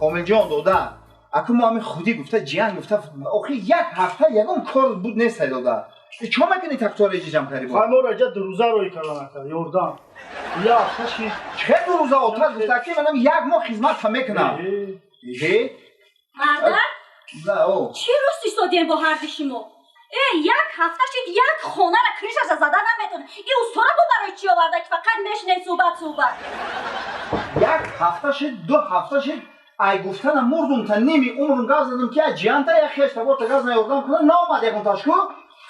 Комилҷон, дода, аку мо ҳамин худӣ гуфта, ҷиян гуфта, охи як ҳафта ягон кор буд нестай, дода. Чо мекунӣ, тахтора иҷи ҷамъ кардӣ бо? Хай, моро иҷа 2 рӯза рӯй кардан, ака, ёрдам. Я ҳафта шид. Чӣ 2 рӯза? Отар гуфта, ки манам як моҳ хизматта мекунам. Эҳе. Марда. Да, о. Чӣ рост истодием бо ҳарди шумо? Э, як ҳафта шид, як хонара крышаша зада наметона. И устора бо барои чӣ оварда, ки фақат мешинед, суҳбат, суҳбат? Як ҳафта шид, 2 ҳафта шид, ай гуфтана мурдум, та ними умрум гап задам, ки ай ҷиянта як хеш таборта газ на ёрдам кунам, наомад ягон ташку.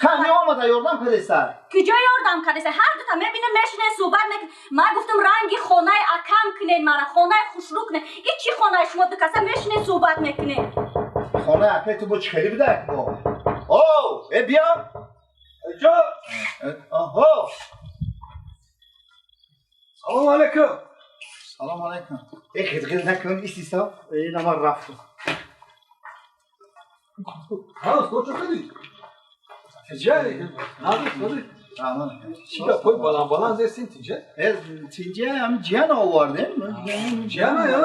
Хай, меомада, ёрдам кардеста. Куҷо ёрдам кардеса? Ҳар дута мебинем, мешинед, суҳбат мекунед. Ман гуфтам, ранги хонаи акам кунед, мара хонаи хушрӯ кунед. И чӣ хонаи шумо, ду каса мешинед, суҳбат мекунед? Хонаи акаи ту бо чӣ хеле буда бо? О, э, биё. Ҷо. Оҳо. Салому алайкум. Салому алайкум. Э, хизғиз накун, истисо. Ина ман рафтам. Ҳа, усто, чӣ кардӣ? Тиҷа? Нази, сози. Раҳмат. Чӣ гапҳои баланд баланд зестин, тиҷа? Э, тинҷа, ҳами ҷиян овардем. Ҷияна, я?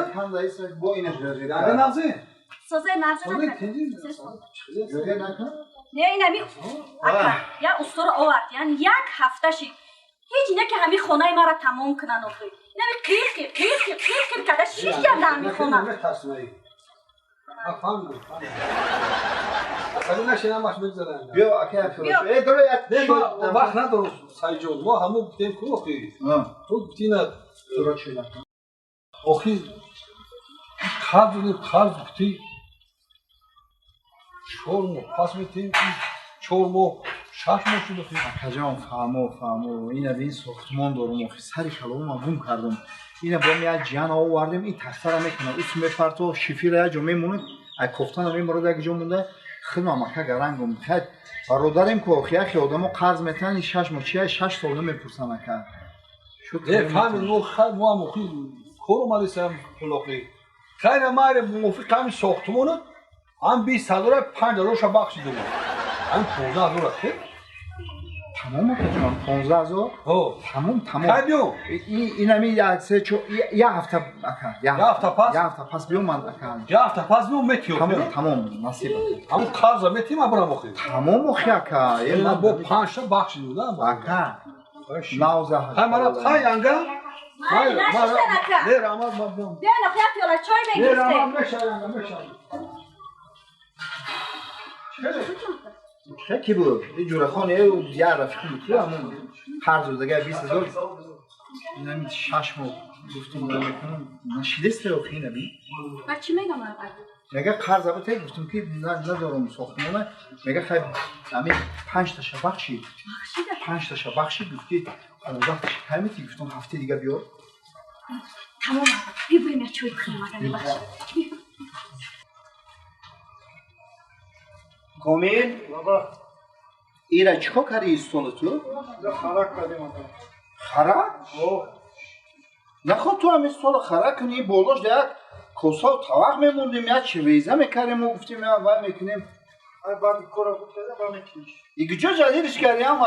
Бо ина. Янга нази? Созе, нарза. Сози, тинҷи? Накун. Не, инами ака я устора овард, яъни як ҳафта шид, ҳеҷ не ки ҳами хонаи мара тамом кунан. Охи, инами қир қир қир қир қир қир карда шиш карда ҳами хона. Метарсинаи. Фаҳмидам, фаҳмидам. Асабӣ нашин, ҳамаш мегзарам. Биё, ака, як Биё. э, доро, як. Не, ма вақт надорам, Сайҷон. Мо ҳамун гуфтем ку, охи. Ту гуфтина. Доро, чой накун. Охи, қарз додем, қарз гуфтӣ 4 моҳ пас метем, 4 моҳ, 6 моҳ шуд, охи. Акаҷон, фаҳмо, фаҳмо. Ина бин, сохтмон дорум, охи сари каломам гум кардум. Ина бо як ҷиян овардем, ин тахтара мекунад, ус мепарто, шифира як ҷо мемонад, ай кофтана меморад, як ҷо монда. Хидмам, ака, гарангум. Хай, бародарем ку, охи яхе одамо қарз метаҳанд, 6 моҳ чи, 6 сол намепурсанд, ака. Шуд. Не, фаҳмид, мо хай, мо ҳам, охи, кор омадесам пул, охи. Хайра, майра, мувофиқ ҳамин сохтмонат ҳам 20 ҳазора, 5 ҳазорша бахшидум, ҳамин 15 ҳазора хе. Тамом, акаҷон, 15 ҳазор. Ҳо. Тамом, тамом. Хай, биё. Инами як се чо як ҳафта, ака. Як ҳафта пас? Як ҳафта пас биё, ман, ака. Як ҳафта пас биё, метиё. Тамом, тамом, насиб. Ҳамун қарза метиҳим, абрам, охи. Тамом, охи, ака. Е, ман бо панҷта бахшидум да. Ака, навза. Хай, мара, хай, анга. Майли, нашиштан, ака. Не, раҳмат, ман биём. Биён, охи, як пиёла чой Не, мегирифтем. раҳмат, мешавам, анга, мешавам. Ки буд? И ҷурахон, е, як рафиқи буд, ку ҳамун қарз додага 20 ҳазор. Инами 6 моҳ гуфтум, мекунам, нашидеста, охи, инаби. Ба чӣ мегам, ака? Мега, қарз абуте, гуфтум, ки надорум сохтмона. Мега, хай, ами панҷташа бахшид. Бахшида. Панҷташа бахшид, гуфт, ки 15таша кай метӣ? Гуфтум, ҳафтаи дига биёр. Тамом, ака, бибурем, як чой бихӯрем, ага, мебахшид. Комил. Баба. Ира чӣ кор кардӣ, столу ту? Харак кардем, ака. Харак? О. Наход ту ҳамин стола харак кунӣ, болош як косаву тавақ мемондем, як чевеза мекардем, мо гуфтем, я вай мекунем. Ай, баъди кора буд карда, ба мекуниш. И куҷо ҷадидиш кардӣ, ҳама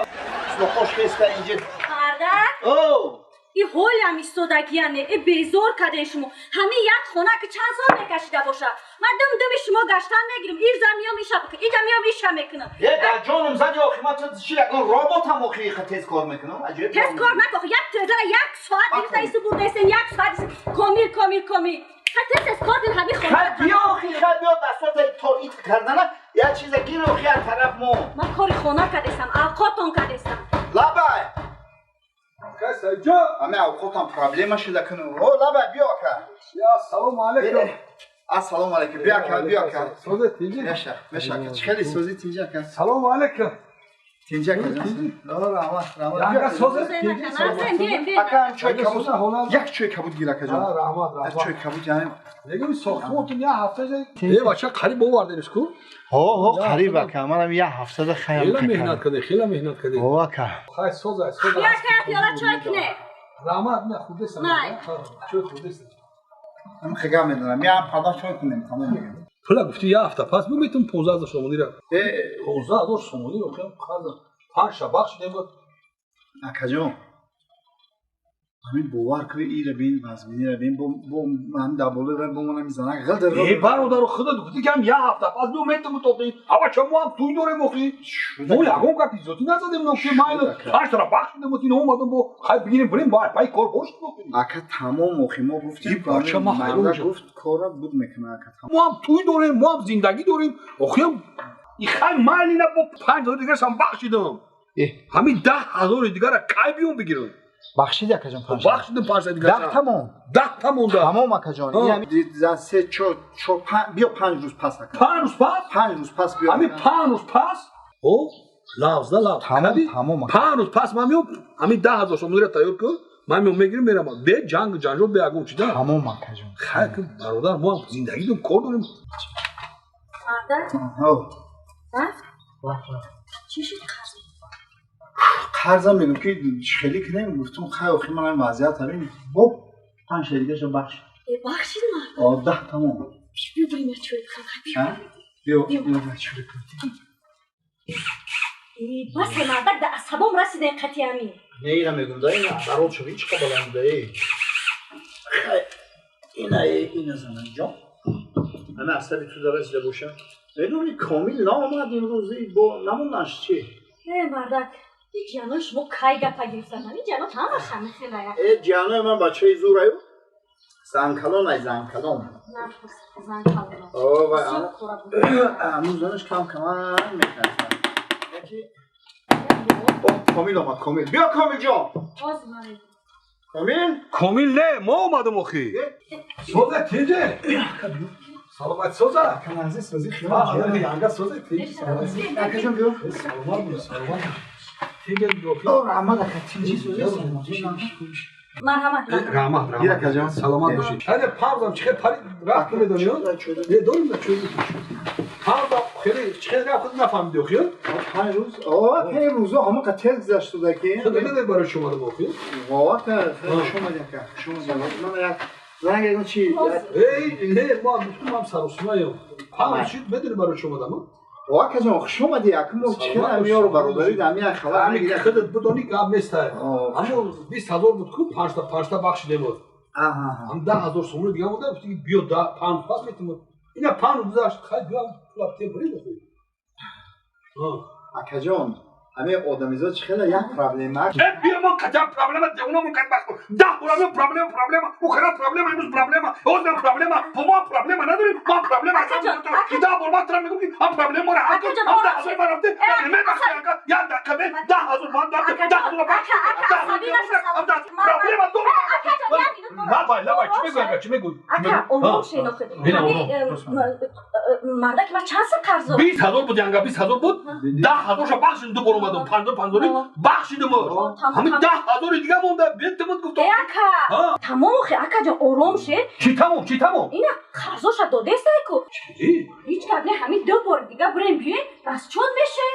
қишлоқош хеста инҷа. Марда. О. И ҳолям истодагияне, э, безор кардем шумо. Ҳамин як хона ки чанд сол мекашида бошад? Ман дум думи шумо гаштан мегирим, ирза миём, иша иҷа миём, иша мекунам. Е, дар ҷонум зади, охи, ман чӣ, ягон роботам, охи, тез кор мекунам, аҷиб. Тез кор накун, як тезара як соат гирифта исту бурдаистен, як соат. Комил, комил, комил, ха, тез тез кор дин ҳамин хона. Хай, биё, охи, хай, биё, дастото то ит кардана як чиза гир, охи, аз тараф мо. Ман кори хона кардестам, авқотон кардестам. Лабай. Кайсайҷо. Ҳамин авқотам проблема шуда куну. О, лабай, биё, ака. Я, салому алайкум. Ассалому алайкум, биё, ака, биё, ака. Созе, тинҷи? Меша, меша, ака, чӣ хеле сози, тинҷи, ака? Салому алайкум. Тинҷи, ака, раҳмат, раҳмат. Янга, созе? Ака, чой кабуд, як чой кабуд гир, акаҷон. Раҳмат, раҳмат. Чой кабуд, яъне. Мегӯм, сохтмонтон як ҳафта. Е, бача, қариб овардемш ку. Ҳо, ҳо, қариб, ака, манам як ҳафтада хаям. Хела меҳнат кардем, хела меҳнат кардем. Ҳо, ака. Хай, соза, соза. Биё, ака, пиёла чой куне. Раҳмат, не, хурдесам. Чой хурдесам. Ам хега медонам, я пада чой кунем, тамом мегӯям. Пула гуфти, як ҳафта пас биметум, 15 ҳазор сомониро. 15 ҳазор сомониро хем қарза панҷ ша бахшидем. Акаҷон. Ҳамин бовар кунӣ, ира бин, вазминира бин, бо ҳамин дар болои вай бо ман ҳамин занак ғилдир. Э, бародару, худат гуфтӣ, ки ҳам як ҳафта пас биё, метам тоқи. Ава чо, мо ҳам тӯй дорем охи. Мо ягон гапи зиёдӣ назадем, но ки ман панҷтара бахшидем, ин омадам, бо хай бигирем, бирем, бо пай кор бошид охи. Ака, тамом, охи мо гуфтем. И бача, ман ҳайрон Марда шудам. гуфт, кора буд мекуна, ака, тамом. Мо ҳам тӯй дорем, мо ҳам зиндагӣ дорем охи. И хай майли, на, бо 5000 дигарашам бахшидам. Э. Ҳамин 10 000 дигара кай биём бигирам? Бахшиди, акаҷон, панҷ? Бахшидам панҷта 10 дигарашам. Тамом. 10 та монда. Тамом, акаҷон. Ҳа. Ин ҳамин за се, чор, чор, панҷ, биё 5 рӯз пас, ака. 5 рӯз пас? 5 рӯз пас биё. Ҳамин 5 рӯз пас, о, лавзда лавз. Тамом. Кади? Тамом, ака. 5 рӯз пас ман меом, ҳамин 10 000 сомониро тайёр кун, ман меом, мегирам, мерам, бе ҷангу ҷанҷол, бе ягон чида. Тамом, акаҷон. Хай ки, бародар, мо ҳам зиндагӣ дорем, кор дорем. Марда. Ҳо. Рафт. Чӣ шуд қарз? Қарзам мегӯм, ки хеле кунем, гуфтум, хай, охи ман ҳамин вазъият, ҳамин бо панҷ дигаша бахш. Э, бахшид, марда. О, 10 тамом. Биё, бурем, як чой бихӯрем, хай, биё. Ҳа? Биё, биё, чой кун. Э, бас, мардак, да асабом расида ин қатъи ҳамин. Не, ира мегӯм да, ина барод шуд, ҳеч қа баланда э. Хай, ина, э, ина, зананҷон, ҳама асаби ту да расида боша. Медони, Комил наомад имрӯзи, бо намонаш чи? Э, мардак, ин ҷанои шумо кай гапа гирифтан? Ин ҷанот ҳамаш ҳами хелая. Э, ҷанои ман бачаи зураю, занкалон, ай занкалон. Зан калона. О, вай. Бисёр кора буд. Ҳамун занаш кам каман мекард. Яки о, Комил омад, Комил, биё, Комил ҷон. Боз ман. Комил. Комил не, мо омадам охи. Соза, тиҷе, саломат, соза. Канази сози. Янга, соза, тиҷе, саломат. Акаҷон, биё. Саломат бош, саломат, тиҷе, охи. О, раҳмат, ака, тинҷи, сози. Марҳамат. Раҳмат. Бир, Раҳмат. акаҷон. Саломат бошӣ. Ҳайде, павзам чӣ хел пари рафт, намедонӣ? Не, дорим, да, чӯй. Павзам хеле чӣ хел рафт, нафаҳмиди охи. 5 рӯз, о, ака, имрӯзо ҳама қа тез гузашт шуда ки. Худ медонӣ, барои чӣ омадам охи? Во, ака, хеле хуш омадӣ, ака, хуш омадӣ. Ман як занг, ягон чи. Эй, не, мо гуфтум, ҳам саросимаем, павз шуд. Медонӣ, барои чӣ омадам? О, акаҷон, хуш омадӣ, ака, мо чӣ хел ҳамиёру бародарӣ ҳами як хабар. Ҳами худат бидонӣ, гап неста. О. Ҳамо 20 000 буд ку, панҷта панҷта бахшидем буд. Аҳа. Ҳам 10 000 сомони дига монда, гуфти, биё, да 5 рӯз пас метимуд. Ина 5 рӯз гузашт, хай, биё, пула бите, буред охи. Акаҷон, ҳамин одамизод чӣ хела як проблема. Э, биё, мо қачан проблема девона, мо қад бахт 10 бора мо проблема, проблема, охира проблема, имрӯз проблема, ҳозир проблема. Бо мо проблема надорем, мо проблема. Акаҷон, ака- 10 бор ман тара мегӯм, ки ҳам проблема моро ҳал кун. Акаҷон, Ҳам ором 10 000 ман рафте Э, мебахши, ака, як дақиқа, бе 10 000 ман дафте. Акаҷон, 10 000 бахши. ака, ака, асабӣ наша. Ҳам даҳ проблема дорем. Э, акаҷон, як минут. Лабай, лабай, чӣ Ором мегӯй, ака, чӣ мегӯй? Ака, ором шен охи. Бина, Ҳами, ором. мардаки ман чанд сум қарз дорад? 20 000 буд, янга, 20 000 буд, 10 000-ша бахшидим, ду бор омадам, панҷ панҷори бахшидим. Тамом, Ҳамин тамом. 10 000-и дига монда, бетимуд, гуфтам. Э, ака. Ҳа. Тамом охи, акаҷон, ором ше. Чӣ тамом, чӣ тамом? Ина қарзоша додестай ку. Чӣ? Ҳеҷ гап не, ҳамин ду бор дига бурем, биёем, расчёт меше.